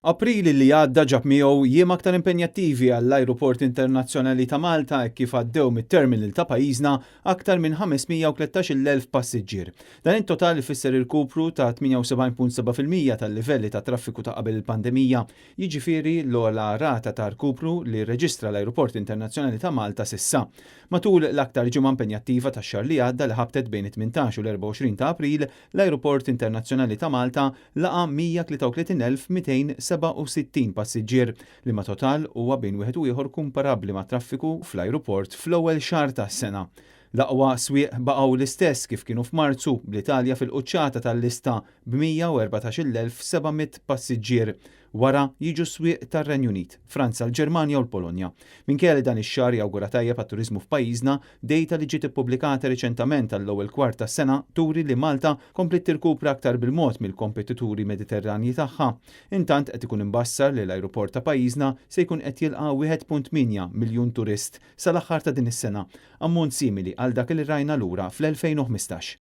April li għadda ġab miegħu jiem aktar impenjattivi għall-Ajruport Internazzjonali ta' Malta hekk kif għaddew mit-terminal ta' pajjiżna aktar minn 513,000 passiġġier. Dan it-total ifisser irkupru ta' 78.7% tal-livelli ta' traffiku ta' qabel il-pandemija, jiġifieri l-ogħla rata ta' rkupru li rreġistra l-Ajruport Internazzjonali ta' Malta s'issa. Matul l-aktar ġimgħa impenjattiva tax-xahar li għadda li ħabtet bejn it-18 u l-24 ta' April, l-Ajruport Internazzjonali ta' Malta laqa' 133,267 passiġġier, liema total huwa bejn wieħed u ieħor kumparabbli mat-traffiku fl-ajruport fl-ewwel xahar tas-sena. L-aqwa swieq baqgħu l-istess kif kienu f'Marzu, bl-Italja fil-quċċata tal-lista b'114,700 passiġġier. Wara jiġu s-swieq tar-Renju Unit, Franza, l-Ġermanja u l-Polonja. Minkejja li dan ix-xahar jawgura tajjeb għat-turiżmu f'pajjiżna, dejta li ġiet ippubblikata riċentament għall-ewwel kwart tas-sena turi li Malta kompliet tirkupra aktar bil-mod mill-kompetituri Mediterranji tagħha. Intant qed ikun imbassar li l-ajruport ta' pajjiżna se jkun qed jilqa' 1.8 miljun turist sal-aħħar ta' din is-sena, ammont simili għal dak li rajna lura fl-2015.